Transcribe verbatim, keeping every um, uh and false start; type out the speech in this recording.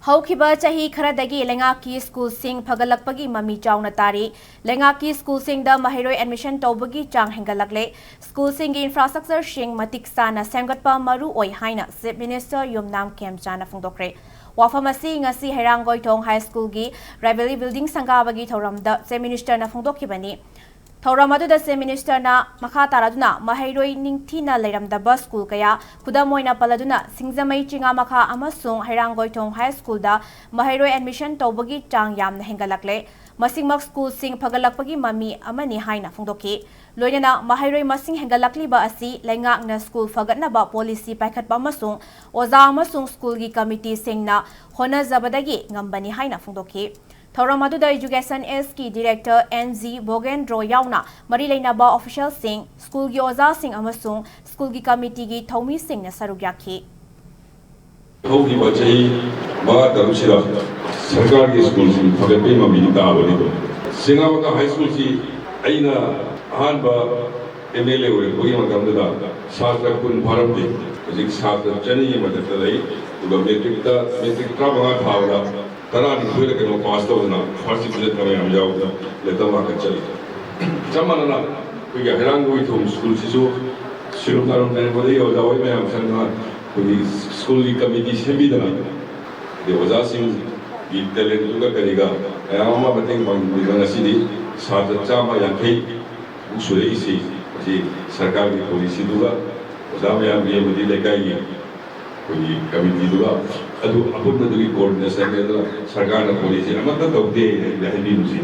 ꯍꯧꯈꯤꯕ ꯆꯍꯤ ꯈꯔꯗꯒꯤ ꯂꯩꯉꯥꯛꯀꯤ ꯁ꯭ꯀꯨꯜꯁꯤꯡ ꯐꯒꯠꯂꯛꯄꯒꯤ ꯃꯃꯤ ꯆꯥꯎꯅ ꯇꯥꯔꯤ꯫ ꯂꯩꯉꯥꯛꯀꯤ ꯁ꯭ꯀꯨꯜꯁꯤꯡꯗ ꯃꯍꯩꯔꯣꯏ ꯑꯦꯗꯃꯤꯁꯟ ꯇꯧꯕꯒꯤ ꯆꯥꯡ ꯍꯦꯟꯒꯠꯂꯛꯂꯦ꯫ ꯁ꯭ꯀꯨꯜꯁꯤꯡꯒꯤ ꯏꯟꯐ꯭ꯔꯥꯁ꯭ꯇ꯭ꯔꯛꯆꯔꯁꯤꯡ ꯃꯇꯤꯛ ꯆꯥꯅ ꯁꯦꯝꯒꯠꯄ ꯃꯔꯨ ꯑꯣꯏ ꯍꯥꯏꯅ ꯆꯤꯐ ꯃꯤꯅꯤꯁꯇꯔ ꯌꯨꯝꯅꯥꯝ ꯈꯦꯝꯆꯥꯅ ꯐꯣꯡꯗꯣꯛꯈ꯭ꯔꯦ꯫ ꯋꯥꯐꯝ ꯑꯁꯤ ꯉꯁꯤ ꯍꯩꯔꯥꯡꯒꯣꯏꯊꯣꯡ ꯍꯥꯏ ꯁ꯭ꯀꯨꯜꯒꯤ ꯔꯥꯏꯕꯦꯂꯤ ꯕꯤꯜꯗꯤꯡ ꯁꯪꯒꯥꯕꯒꯤ ꯊꯧꯔꯝꯗ ꯆꯤꯐ ꯃꯤꯅꯤꯁꯇꯔꯅ ꯐꯣꯡꯗꯣꯛꯈꯤꯕꯅꯤ꯫ ꯊꯧꯔꯝ ꯑꯗꯨꯗ ꯆꯤꯐ ꯃꯤꯅꯤꯁꯇꯔꯅ ꯃꯈꯥ ꯇꯥꯔꯗꯨꯅ ꯃꯍꯩꯔꯣꯏ ꯅꯤꯡꯊꯤꯅ ꯂꯩꯔꯝꯗꯕ ꯁ꯭ꯀꯨꯜ ꯀꯌꯥ, ꯈꯨꯗꯝ ꯑꯣꯏꯅ ꯄꯜꯂꯗꯨꯅ ꯁꯤꯡꯖꯃꯩ ꯆꯤꯉꯥꯃꯈꯥ ꯑꯃꯁꯨꯡ ꯍꯩꯔꯥꯡꯒꯣꯏꯊꯣꯡ ꯍꯥꯏ ꯁ꯭ꯀꯨꯜꯗ ꯃꯍꯩꯔꯣꯏ ꯑꯦꯗꯃꯤꯁꯟ ꯇꯧꯕꯒꯤ ꯆꯥꯡ ꯌꯥꯝꯅ ꯍꯦꯟꯒꯠꯂꯛꯂꯦ꯫ ꯃꯁꯤꯃꯛ ꯁ꯭ꯀꯨꯜꯁꯤꯡ ꯐꯒꯠꯂꯛꯄꯒꯤ ꯃꯃꯤ ꯑꯃꯅꯤ ꯍꯥꯏꯅ ꯐꯣꯡꯗꯣꯛꯈꯤ꯫ ꯂꯣꯏꯅꯅ ꯃꯍꯩꯔꯣꯏ ꯃꯁꯤꯡ ꯍꯦꯟꯒꯠꯂꯛꯂꯤꯕ ꯑꯁꯤ ꯂꯩꯉꯥꯛꯅ ꯁ꯭ꯀꯨꯜ ꯐꯒꯠꯅꯕ ꯄꯣꯂꯤꯁꯤ ꯄꯥꯏꯈꯠꯄ ꯑꯃꯁꯨꯡ ꯑꯣꯖꯥ ꯑꯃꯁꯨꯡ ꯁ꯭ꯀꯨꯜꯒꯤ ꯀꯃꯤꯇꯤꯁꯤꯡꯅ ꯍꯣꯠꯅꯖꯕꯗꯒꯤ ꯉꯝꯕꯅꯤ ꯍꯥꯏꯅ ꯐꯣꯡꯗꯣꯛꯈꯤ꯫ ꯊꯧꯔꯝ ꯑꯗꯨꯗ ꯏꯖꯨꯀꯦꯁꯟ ꯑꯦꯁꯀꯤ ꯗꯤꯔꯦꯛꯇꯔ ꯑꯦꯟ ꯖꯤ ꯚꯣꯒꯦꯟꯗ꯭ꯔꯣ ꯌꯥꯎꯅ ꯃꯔꯤ ꯂꯩꯅꯕ ꯑꯣꯐꯤꯁꯤꯌꯦꯜꯁꯤꯡ, ꯁ꯭ꯀꯨꯜꯒꯤ ꯑꯣꯖꯥꯁꯤꯡ ꯑꯃꯁꯨꯡ ꯁ꯭ꯀꯨꯜꯒꯤ ꯀꯃꯤꯇꯤꯒꯤ ꯊꯧꯃꯤꯁꯤꯡꯅ ꯁꯔꯨꯛ ꯌꯥꯈꯤ꯫ ꯍꯧꯈꯤꯕ ꯆꯍꯤ ꯃꯉꯥ ꯇꯔꯨꯛꯁꯤꯗ ꯁꯔꯀꯥꯔꯒꯤ ꯁ꯭ꯀꯨꯜꯁꯤꯡ ꯐꯒꯠꯄꯒꯤ ꯃꯃꯤꯗꯤ ꯇꯥꯕꯅꯤ꯫ ꯆꯤꯉꯥꯃꯈꯥ ꯍꯥꯏ ꯁ꯭ꯀꯨꯜꯁꯤ ꯑꯩꯅ ꯑꯍꯥꯟꯕ ꯑꯦꯝ ꯑꯦꯜ ꯑꯦ ꯑꯣꯏꯔꯛꯄꯒꯤ ꯃꯇꯝꯗꯨꯗ ꯁꯥꯇ꯭ꯔ ꯀꯨꯟ ꯐꯥꯔꯝꯗꯦ꯫ ꯍꯧꯖꯤꯛ ꯁꯥꯇ꯭ꯔ ꯆꯅꯤꯒꯤ ꯃꯊꯛꯇ ꯂꯩ꯫ ꯑꯗꯨꯒ ꯃꯦꯇ꯭ꯔꯤꯛꯇ, ꯃꯦꯇ꯭ꯔꯤꯛ ꯇꯔꯥꯃꯉꯥ ꯊꯥꯕꯗ ꯇꯔꯥꯅꯤꯊꯣꯏꯗ ꯀꯩꯅꯣ ꯄꯥꯁ ꯇꯧꯗꯅ ꯐꯥꯔꯁ ꯗꯤꯕꯤꯖꯟ ꯃꯌꯥꯝ ꯌꯥꯎꯗꯅ ꯂꯦꯇꯔ ꯃꯥꯔꯛꯀ ꯆꯠꯂꯤ꯫ ꯆꯞ ꯃꯥꯟꯅꯅ ꯑꯩꯈꯣꯏꯒꯤ ꯍꯩꯔꯥꯡꯒꯣꯏꯊꯣꯡ ꯁ꯭ꯀꯨꯜꯁꯤꯁꯨ ꯁꯤꯔꯨꯝ ꯇꯥꯔꯨꯝ ꯂꯩꯔꯛꯄꯗꯒꯤ ꯑꯣꯖꯥ ꯍꯣꯏ ꯃꯌꯥꯝ ꯆꯪꯗꯅ ꯑꯩꯈꯣꯏꯒꯤ ꯁ꯭ꯀꯨꯜꯒꯤ ꯀꯃꯤꯇꯤ ꯁꯦꯝꯕꯤꯗꯅ, ꯑꯗꯩ ꯑꯣꯖꯥꯁꯤꯡꯒꯤ ꯇꯦꯂꯦꯟꯗꯨꯒ ꯀꯔꯤꯒ ꯃꯌꯥꯝ ꯑꯃ ꯃꯇꯦꯡ ꯄꯥꯡꯕꯤꯗꯅ ꯉꯁꯤꯗꯤ ꯁꯥꯇ꯭ꯔ ꯆꯥꯝꯃ ꯌꯥꯡꯈꯩ ꯃꯨꯛ ꯁꯨꯔꯛꯏꯁꯤ ꯃꯁꯤ ꯁꯔꯀꯥꯔꯒꯤ ꯄꯣꯂꯤꯁꯤꯗꯨꯒ ꯑꯣꯖꯥ ꯃꯌꯥꯝꯒꯤ ꯑꯃꯗꯤ ꯂꯩꯀꯥꯏꯒꯤ ꯑꯩꯈꯣꯏꯒꯤ ꯀꯃꯤꯇꯤꯗꯨꯒ ꯑꯗꯨ ꯑꯄꯨꯟꯕꯗꯨꯒꯤ ꯀꯣꯑꯣꯔꯗꯤꯅꯦꯁꯟꯅꯦ꯫ ꯑꯗꯨꯅ ꯁꯔꯀꯥꯔꯅ ꯄꯣꯂꯤꯁꯤ ꯑꯃꯠꯇ ꯇꯧꯗꯦ ꯍꯥꯏꯕꯗꯤ ꯍꯥꯏꯕꯤꯕꯁꯤ